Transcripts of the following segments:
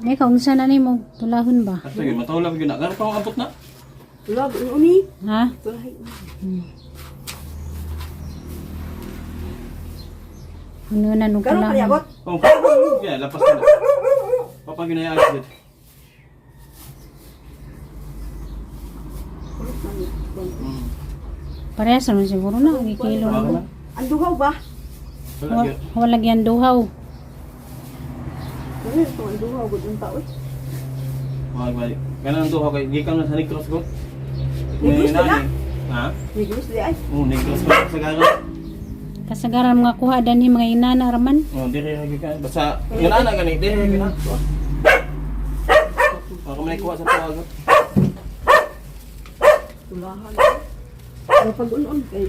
Ay, kaunsa na nimo? Tulahon ba? Ato yun, matawala gyud na. Karon pa ang abot na. Tulog, uni. Ha? Tulahi. Ano na nung Karon tulahon? pa abot. Oh, yeah, lapas na. Papa ginayaan gid. Parehas naman siguro na. Ang kilo Wala na. na. Ang duhaw ba? Wala gyud. Wala yan duhaw. Ano ito ang duhaw gud unta oy. Wag balik. Kanang duha kay gikan na sa Negros ko. Negros May nila? nani. Ha? Negros di ay. Oh, Negros ko sa garo. Kasagaran mga kuha danhi mga inana raman. Oh, dire ra gikan. Basta yun ana gani, dire ra gikan. Baka may kuha sa tawag. Tulahan. Pero pag unon kay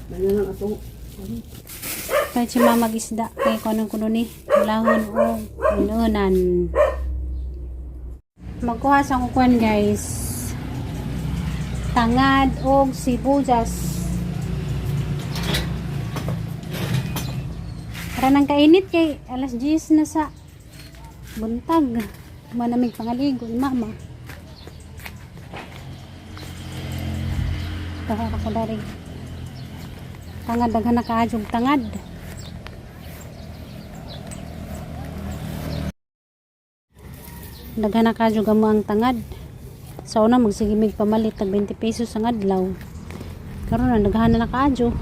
Dali lang atong Kahit si mama gisda kay kuno kuno ni tulahon o inunan. Magkuha sa kukuan, guys. Tangad og sibuyas. Para nang kainit kay alas 10 na sa buntag. Manamig pangaligo ni mama. Taka ko dari. Tangad daghan na kaadyo og tangad. Daghan na kaadyo mo ang tangad. Sa una magsigimig pamalit tag 20 pesos ang adlaw. Karon na daghan na kaadyo.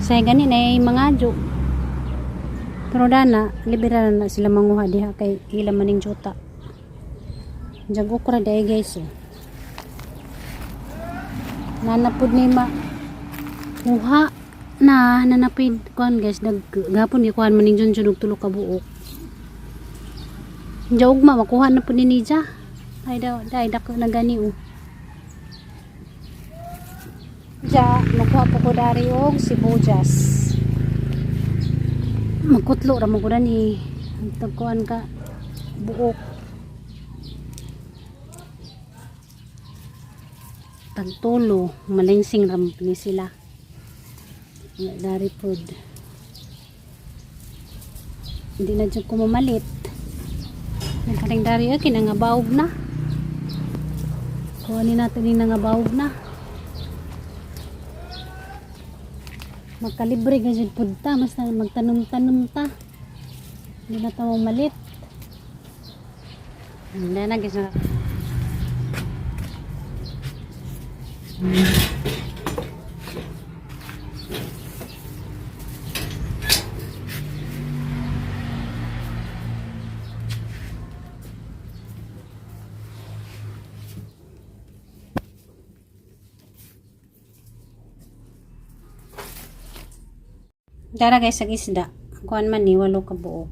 Sa gani na ay mga adyo. Pero dana liberal na sila manguha diha kay ila maning juta. Diyan okra dai, guys, oh. Nanapod ni ma kuha na nanapid kuan, guys, dag gapon gikuan maning junjun og tulo ka buok. Diya ugma makuha na pud ni Nija. Ay daw dai dako na gani oh. Diya makuha po ko dari og sibuyas. Magkutlo ra mo ko ni ang tagkuan ka buok. Tagtulo malingsing ra mo ni sila. Wala dari pod. Hindi na dyan ko mamalit. Nagkaring dari ay kinangabawog na. Kuhanin natin yung nangabawog na. Magkalibre ka dyan pud ta. Mas na magtanom-tanom ta. Hindi na ta mamalit. Hindi na guys. Dara guys ang isda. Kuan man ni walo ka buok.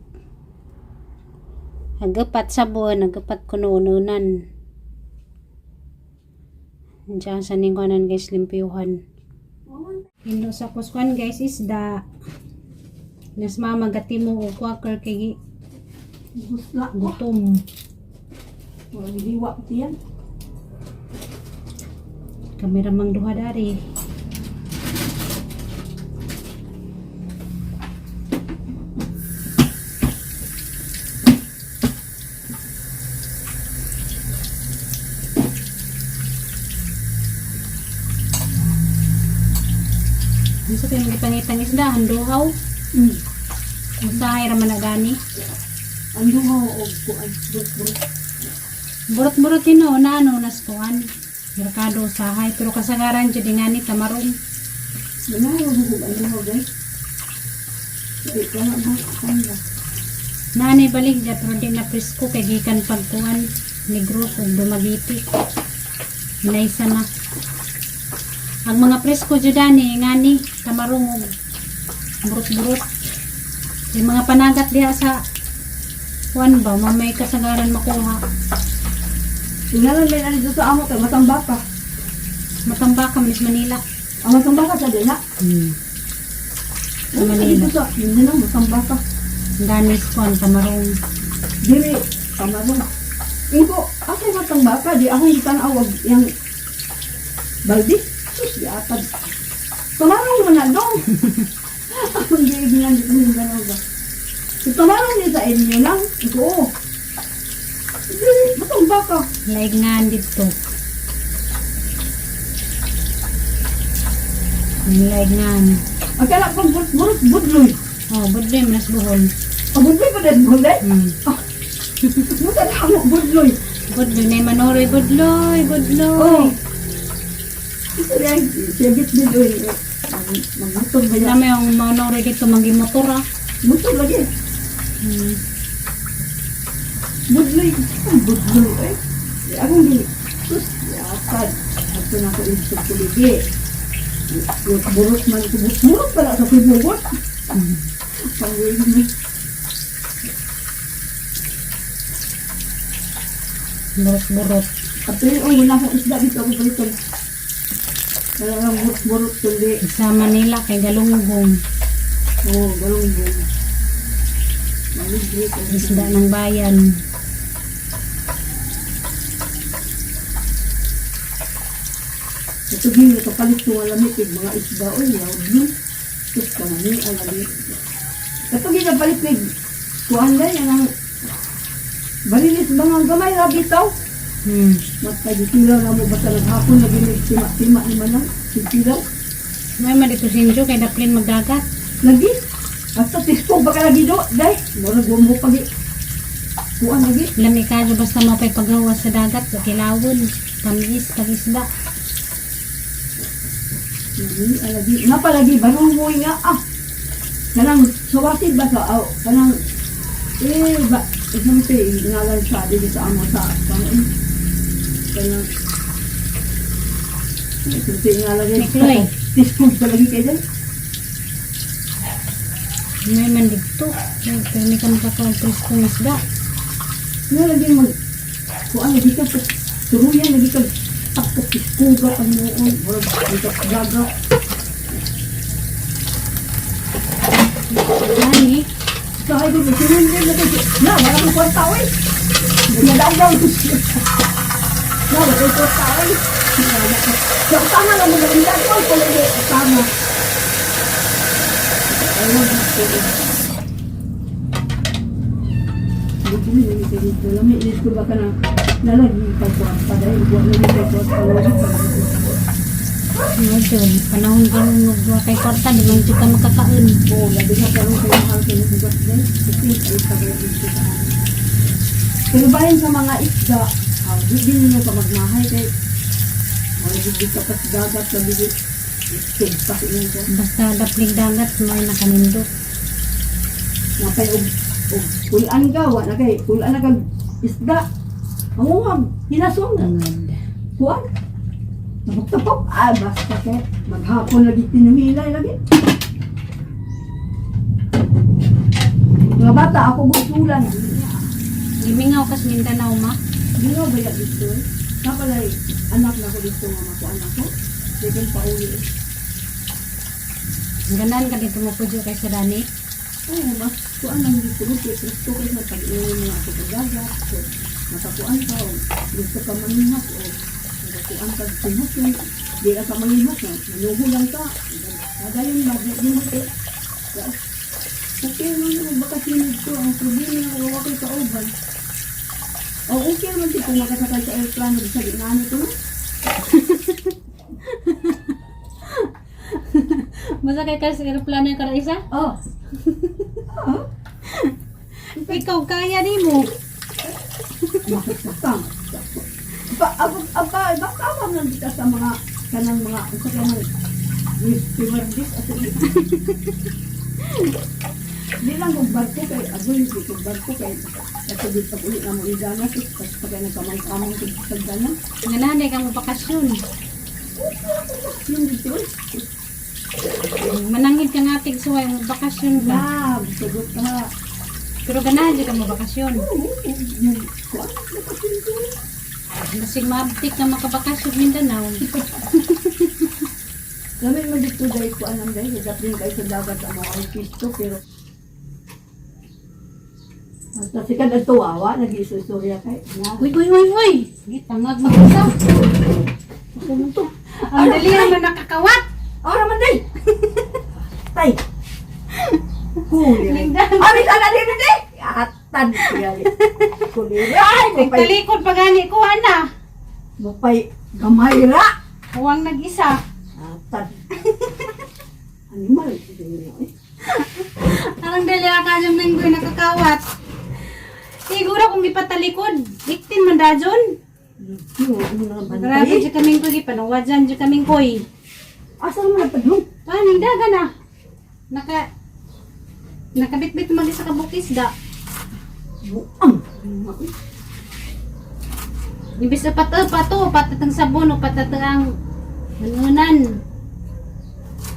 Hagapat sa buwan, hagapat kuno ununan. Diyan sa ning kuanan, guys, limpyuhan. Indo sa kuskuan, guys, isda. Nas mama gatimo og quacker kay Gusla ko. gutom. Wala gihiwa tiyan. Kamera mang duha dari. Unsa kay mga pangitang isda handuhaw? Usahay ra man na gani. Ang duhaw og kuan burot-burot. Burot-burot hino na ano nas kuan. Merkado usahay pero kasagaran jud ngani tamarong. Manalo mo ang duhaw guys. Di ka na ba? Kuan ba? Naanay balik dya pero di na presko kay gikan pagkuan Negros ug Dumaguete. Hinaysa na. Ang mga presko jud ani ngani tamarong ug burot-burot. Yung mga panagat diha sa kuan ba mamay kasagaran makuha. Tingnan lang ani dito sa amo kay matambaka. Matambaka man is Manila. Ang matambaka sa dina. Sa Manila. Dito sa hindi na matambaka. Danis kuan tamarong. Diri tamarong. Ingko, ako matambaka di ako gitan-aw og yang baldi. Sus, di atad. Tamarong man na dong. Ang giignan dito ng gano'n ba? Itamarong niya sa inyo lang. Iko, oh. Hindi, matong baka. Laig nga dito. Laig nga. Ang kala pang burot budloy. Oh, budloy manas buhol. Ang budloy pa din, budloy. Musa na mo budloy. Budloy na manoroy budloy, budloy. Oh. Ito yan, siya git budloy. Magmotor ba yan? Alam mo yung manoroy dito magimotor ah. Motor lagi. Budloy. Ang budloy eh. Di akong gini. Sus, yakad. Ato na ko ibig sa kuligi. Burot man ko. Burot pala sa kubugot. Pangwin mo. Burot-burot. Ato yun, oh, wala akong isda dito ako balikan. Kaya lang burot-burot kundi. Sa Manila kay Galunggong. Oo, oh, galunggong. Maligri ko. Isda ng bayan. Ito gini, kapalit ko nga lamig, mga isda, oy, yaw, yun. Sus, kamani, ang lami. Ito gini, kapalit ni, kuan na, yan ang, balilis mga gamay, rabi taw. Matay, gitilaw na mo, basta naghapon na gini, tima-tima ni manang, sitilaw. May madito sinjo kay daplin magdagat. Lagi, basta tiskog baka lagi do, day, murag mo pagi, kuan lagi. Lami kayo basta mapay pagawa sa dagat sa kilawon. Tamis, tagisda. Lagi, lagi, nga palagi, barungoy nga, ah. Kanang, suwasid ba sa, aw, kanang, eh, ba, isang te, ngalan siya, dito sa amo sa, kanang, kanang, isang te, ngalan niya, Mikloy. tiskog palagi kayo dyan. May man dito. May may ka makakaon preskong isda. Nga lagi mag, kuan, lagi ka, turuyan, lagi ka, takot, tiskoga, panginoon, murag, dito, gaga. Ani, Kaya ko, surrender na kayo. Na, wala akong kwarta, oy. Nagadaw-daw. Na, wala akong kwarta, oy. Sa utanga lang mo, naganda ko, palagi, utanga. Ayun, Lami, ko ba ka na, nalagi ka kwarta dahil, wala ni kay kwarta, wala ka. medyo panahon karon nga kay kwarta di man jud ka makakaon. Oo, labi na karon kay mahal kay bugas din. Kasi ay tagay dito sa amin. Pero bahin sa mga isda, ah, di din ninyo ka magmahay kay wala di ka pa sa dagat labi di tugpas inyo ko. Basta daplig dagat mo ay nakanindot. Napay og og kulan ka wa na kay kulan na kag isda. Ang uwag hinasong na. Tungod. Kuan. Tapok-tapok. Ah, basta kay maghapon lagi tinuhilay lagi. Mga bata, ako gustulan. Gimingaw kas Mindanao ma. Ginaw ba yan dito eh? Napalay, anak na ko dito nga makuan ako. Sige pa uli eh. Ganan ka dito mo pudyo kay sa dani. Oo, mas kuan lang dito. Kaya gusto ka sa pag-iwan mga ako pagdagat. So, makakuan ka o gusto ka manginhas o makakuan ka sinhas yun. Di ka ka manginhas na. Manuho lang ka. Nagayon ba? Di mo eh. Okay naman yung magbakasyon dito. Ang problema na gawa ko'y kauban. O okay naman di kung makasakay sa aeroplano. Bisa di nga ano to. Masakay ka sa eroplano yung kada isa? Oh. Oh. Ikaw kaya nimo. Makasakang. Ba, aba, aba, baka man lang kita sa mga kanang mga sa kanang stewardess ato. Di lang kung barko kay agoy di kung barko kay ato di pag uli na mo idana sus pas pag nagkamang-kamang kung pagdana. Ganahan ka mo bakasyon. Yung dito eh. Manangid ka nga tig suway mo bakasyon ka. Lab, sagot ka. Pero ganahan jud ka mo bakasyon. Oo, yung kuan, nakasin ko. Basig maabtik na makabakasyon Mindanao. Lamin man dito dahil kuan ang dahil daplin kayo sa dagat ang mga artisto pero Basta sikat ang tuwawa, nag-iistorya kay. Na, Uy, uy, uy, uy! Sige, tangag mag-isa. ako mo to. Ang dali naman nakakawat! Ora man day! Tay! Kulir. Lingdan. Abi sana dili di. Atan gali. Kulir. Ay, mupay. Nagtalikod pa gani ko ana. Mupay gamay ra. Huwag nag-isa. Atan. Animal. Eh. Arang dali ka dyan minggoy nakakawat. Siguro kung ipatalikod, iktin man dajon. Yo, ano na Grabe bantay. dyan kaming koy, gipanuwa dyan dyan kaming koy. Asa man nagpadlong? Paano daga na? Nakabitbit mag isa ka bukis da. Buang. Imbis na pato, pato, patatang sabon o patatang nganunan.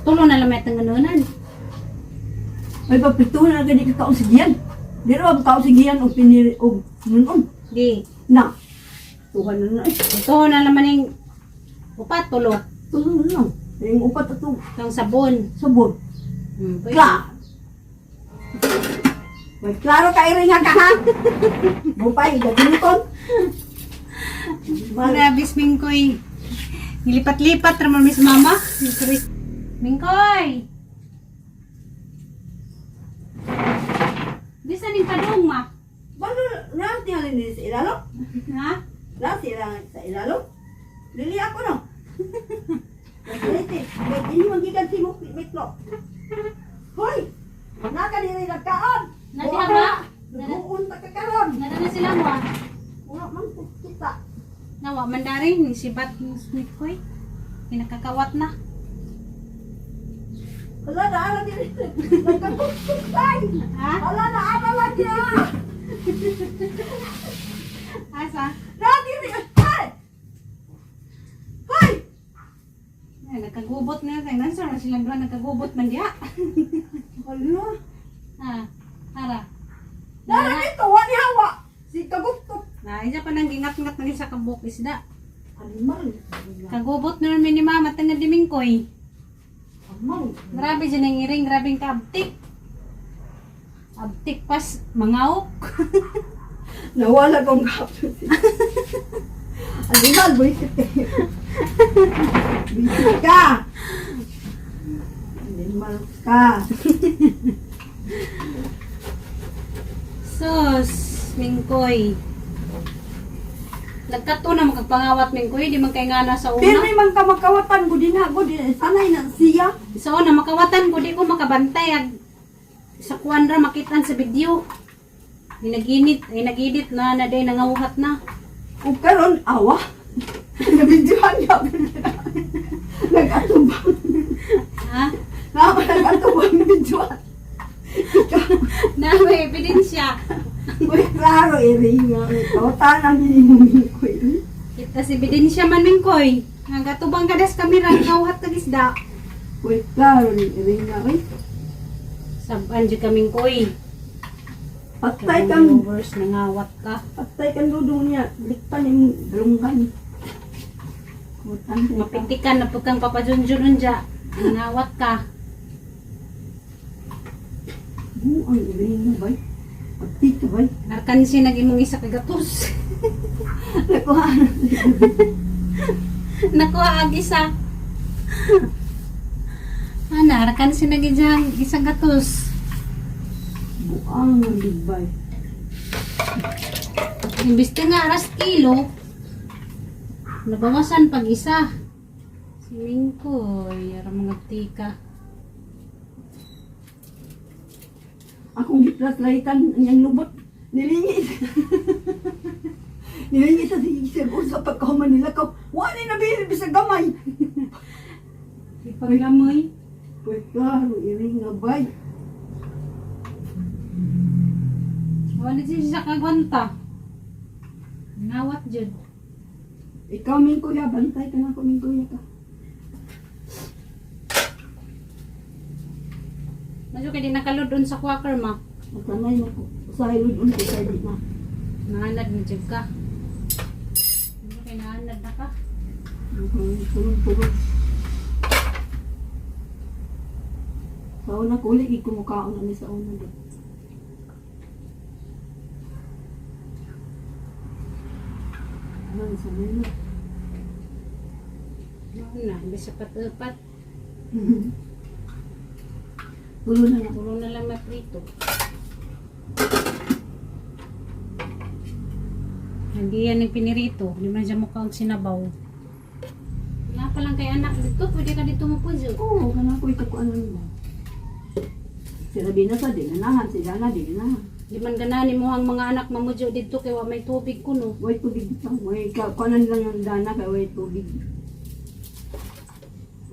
Tulo na lang may nganunan. Ay paprituhan na gani ka kaon sa giyan. Diro ang kaon sa giyan og pinili og nunon. Di, Na. Tuhan na na. Eh, ito na naman yung upat, tulo. tulo na lang. Yung upat ato Itong sabon. sabon. Pwede. Kla. May klaro ka iri nga ka ha. Bupay gaguniton. Grabe, Mingkoy. Nilipat-lipat raman miss mama. Mingkoy! Bisa ning padung ma. Balo na tingali ni sa ilalo. Ha? Na sila sa ilalo. Lili ako no. Nagsiliti. Wait, ini magigan si mo mitlo. Hoy! Naka diri nagkaon. Nadiha ba? Nagbuon ta ka karon. Nada na sila mo ah. Wala man ko kita. Nawa man dari ni sibat ni Mingkoy. Pinakakawat na. Wala na ala diri. Nagkatuktuktay. Ha? Wala na ala lagi. Asa? Na diri. Hoy! Hoy! Ay, nagkagubot na tayo. Nansa na silang duha nagkagubot man diha. Wala. Ha? Ara. Dara dito wa ni hawa. Si kaguktok. Na, isa pa nang gingat-ngat na sa kabuk isda. Animal. Kagubot na naman ni mama tanga di Mingkoy. Animal. Grabe dyan ang iring, grabe ang kaabtik. Abtik pas, mangaok. Nawala kong kapso. Animal, buisit kayo. Buisit ka. Animal ka. Sus, Mingkoy. Nagkato na makagpangawat, Mingkoy. Di man kay nga na sa Pero una. may mga kamakawatan ko din ha, ko din, sanay na siya. Sa una, makawatan ko, di ko makabantay. Sa kuwan ra, makitaan sa video. Ay naginit, ay nagidit na, na day nangawhat na. O karon awa. Nabidyohan niya. Nag-atubang. Ha? Nag-atubang bidyohan. Na may ebidensya. Uy, klaro, iri nga. Kawatan ang hinimong ko. Iri. Kita si ebidensya man, Mingkoy. Nagatubang kadas kami ra, ngawhat kag isda. Uy, klaro, iri nga. Uy, Saban jud kaming koy. patay kang Viewers, nangawat ka. Patay kang dudong niya. Likpan yung galunggan. Kutan ka. Mapitikan na pud kang papajunjun unja. Nangawat ka. Buang iri mo bay. Pati ka bay. Narkansi nag imong isa ka gatos. Nakuha na. Nakuha ang isa. Ana, arkansi nag ijang isa gatos. Buang ang ligbay. Imbis ka nga aras kilo, nabawasan pag isa. Si Mingkoy, ara mga tika. Akong gitlas lahitan ang iyang lubot. Nilingis. Nilingis sa sige sa pagkahuman nila ko. Wala na bilib sa gamay. Ipanggamoy. Uy, klaro, iri nga bay. Wala siya siya kagwanta. Ngawat jud. Ikaw, ming kuya, bantay ka na ko, ming kuya ka. Medyo kay di nakaludon sa quacker ma. Masanay mo ko. Usahay ludon ko sa di na. Naanad mo jud ka. Medyo kay naanad na ka. Tulog-tulog. Sa una ko ulit, ikumukaon na ni sa una doon. Ano, sanay na. Ano na, bisa pat-upat. Tulo na lang. Puro na lang na prito. Hindi yan yung pinirito. Hindi man siya mukha ang sinabaw. Wala pa lang kay anak dito. Pwede ka dito mo po, Jo. Oo, kana ko ikakuan mo. Si Rabina sa di ganahan, si Dana di ganahan. Di man ganani mo ang mga anak mamudyo dito kay wa may tubig kuno. Way tubig dito. Way kuanan lang yung Dana kay way tubig.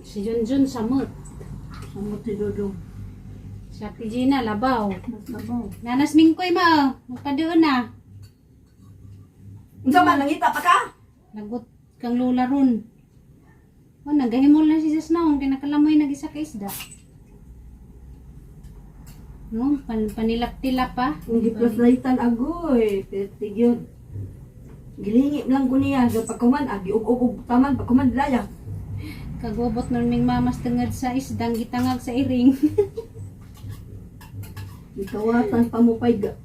Si Junjun samot. Samot si Dodong. Si Ate Gina labaw. Mas labaw. Nanas mingkoy ma, oh. Magpadoon na. Unsa man nangita pa ka? Lagot kang lula ron. Oh, nagahimol na si Jasnaong kinakalamoy nag-isa ka isda. No, panilap-tilap pa. Hindi plus laitan agoy, perti gyud. Gilingi lang ko niya, so pagkuman agi ug taman pagkuman laya. Kagubot nun ming mamas tungod sa isdang gitangag sa iring. Gikawatan pa mo pay ga.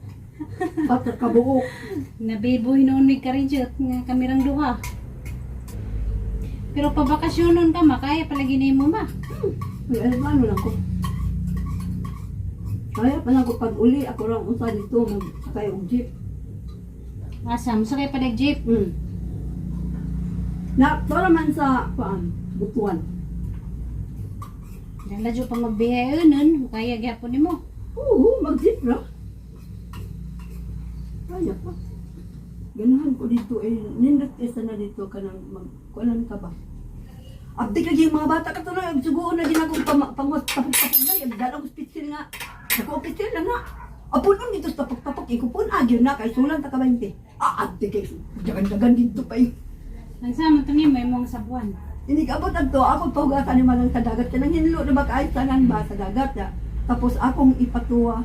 Patra kabuok. Nabibuhin noon may karijot nga kamirang duha. Pero pabakasyon nun ka, makaya palagi na mo ma. May alam lang ko. Kaya pa lang ko pag uli ako lang unsa dito magsakay og jeep. Asa, masakay pa jeep. Na to naman sa paan, Butuan. Dala pa magbiyahe nun, kaya gyapon nimo. Oo, mag-jeep ra. Kaya pa. Ganahan ko dito eh. Nindot kesa na dito ka nang mag... Kualan ka ba? Abdi ka yung mga bata ka tuloy. Ang suguon na din akong pangwas tapok-tapok na. Yung dala ko spitsil nga. Ako pitsil na nga. Apunon dito sa tapok-tapok. Ikupon agyo na. Kay sulan ta ka 20. Ah, abdi kay dagan-dagan dito pa eh. Ang sama to nimo imong sabuan. Inikabot adto ako pahugatan ni malang sa dagat kanang hinlo na ba tanan ba sa dagat ya. Tapos akong ipatuwa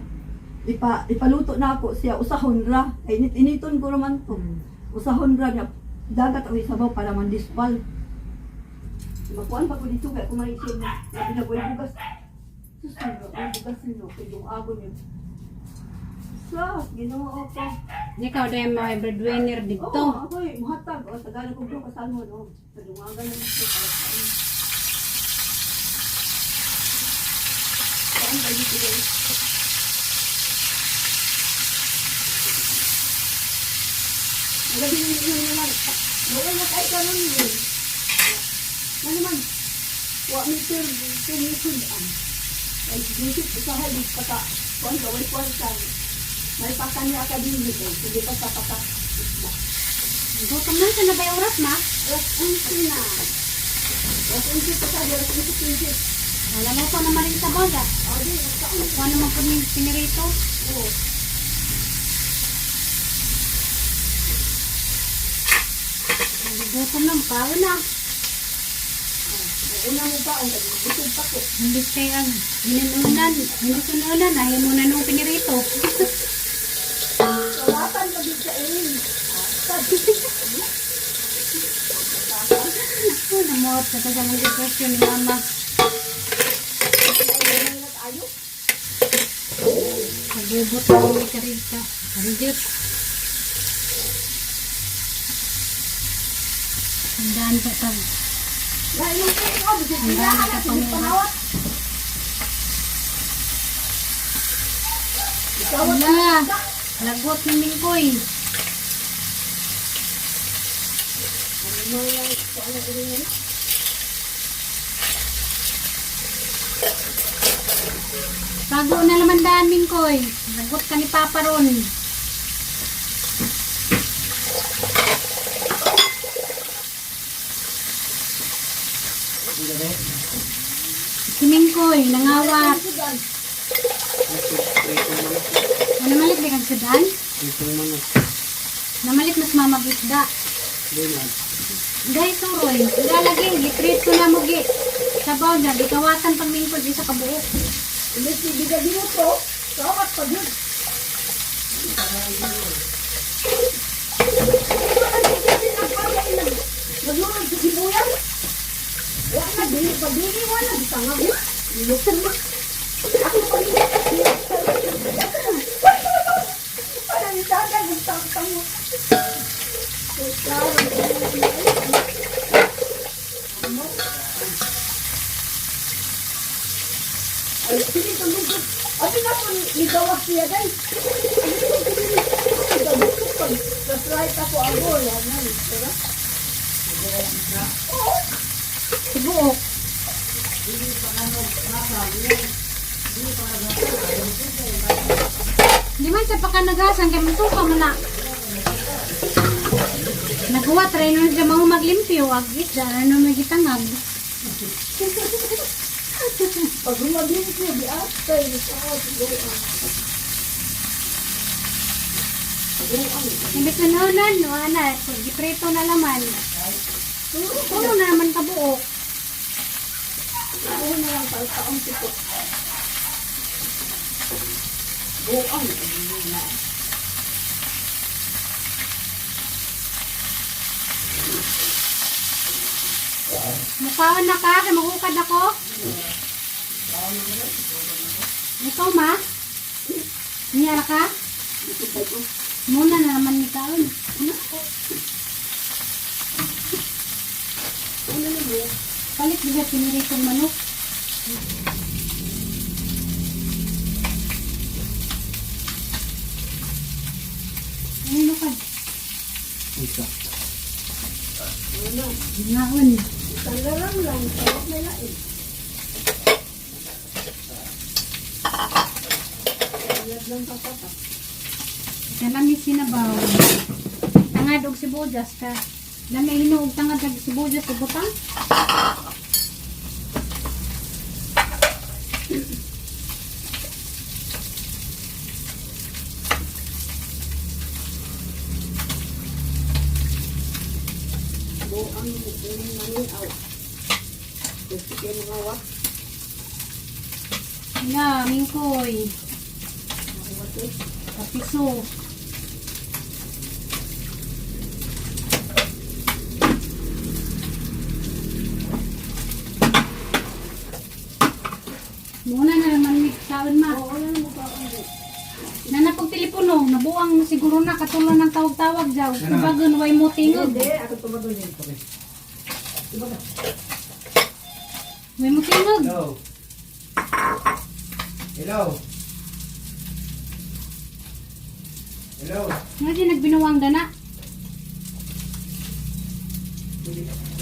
ipaluto na ako siya usahon ra ay init initon ko raman to. Usahon ra niya dagat ang isabaw para man disbal. Makuan pa ko dito kay kumaisip na sabi na ko yung bugas. Sus, ang bugas nino kay yung ago niyo. Sa, Ginoo ko. Ikaw dahil mga breadwinner dito. Oo, ako eh, muhatag. O, tagalog ko kasama no. Sa dungagan na dito para sa inyo. Saan ba dito guys? Ang gabi yun naman. Wala na tayo kanon yun. Ano naman? Wa mi sir, sir mi sudan. Ay, gisip usahay di pata. Kuan ka, way kuan ka. May pakan niya ka din dito. Sige pa sa pata. Gutom na sa nabay oras ma. Alas 11 na. Alas 11 pa sabi, alas 11:15. Alam mo pa naman rin sa bola. O di, nagkaon. Kuha naman po ni pinirito. Oo. Gutom na, mukhaon na. Una mo ba, ang busog pa ko. Hindi kay ang ginanunan. Hindi sununan, ayaw mo na nung pinirito. Kawatan pa din sa ilim. Sabi. Oh, namuot sa kasamang depresyon ni mama. Ayo. Nagubot na kami karita. Karijot. Tandaan pa tag. Dahil yung kayo, bisig Ang dami ka pang panawat. Wala. Lagot ni Mingkoy. Bago na naman daan, Mingkoy. Lagot ka ni Papa ron. Si Mingkoy, nangawat. Ano namalit di kang sudan? Namalit mas mamag isda. Dahil suroy, lalagi, gitrito na mo gi. Sabaw na, gikawatan pag mingkod, isa kabuok. Imbes ni biga binuto, kawat pa yun. Naglunod sa sibuyas. Wala na, dili, pagdili, wala, bitangag mo. Niluksan mo. Ako pa rin. Wala, nitagan, nagtangtang mo. Ay, sige, tandong ko. Tawag siya guys. Pag flashlight ako ang wala na. Diba? Tibuok. Di man sa pakanagasan kay masuka man na. Nagawa try nun siya mga maglimpyo ag isda ano may gitangag. Pag humabili siya, di after. Imbes na nunan, no ana, pag giprito na laman. Puno na naman kabuok. Oo na lang para taong pito. Buang. Mukhaon na ka, kay magukad ako. Ikaw ma? Niyara ka? Muna na naman ni kaon. Ano? Palit bisa piniritong manok. Ano ka? Isa. Ngaon. Tanggalan lang. Tawag may lain. Ayan lang papapa. Kalami sinabaw. Tangad og sibuyas ka. Lami hinuog tangad og sibuyas ug butang. Buang ining maniaw. Gusto kayo mga wak. Nga, mingkoy. Kapiso. Muna na naman may kaon ma. Oo, ano mo pa ang Nanapag telepono, nabuang mo siguro na katulad ng tawag-tawag jaw. Kubagon way mo tingog. Hindi, ako tumagal yun. Way mo tingog. Hello. Hello. Hello. Nga di nagbinuwang dana.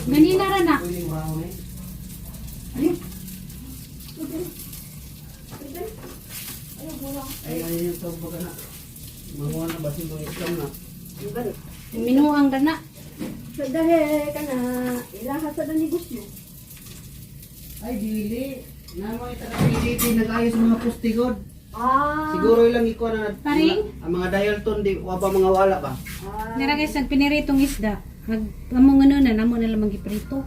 Ganina ra na. Pwede mo ako eh. Ay, ay, yung tawag ba ka na? Manguha na ba sino islam na? Minuang dana. Sa dahe ka na, ilaha sa negosyo. Ay, dili. Namo ita ka PDP nag-ayos mga pustigod. Ah. Siguro ilang ikuha na Paring? Ang mga dial tone di wa ba mga wala ba? Nira guys, ang piniritong isda. Mag among ano na namo na lamang giprito.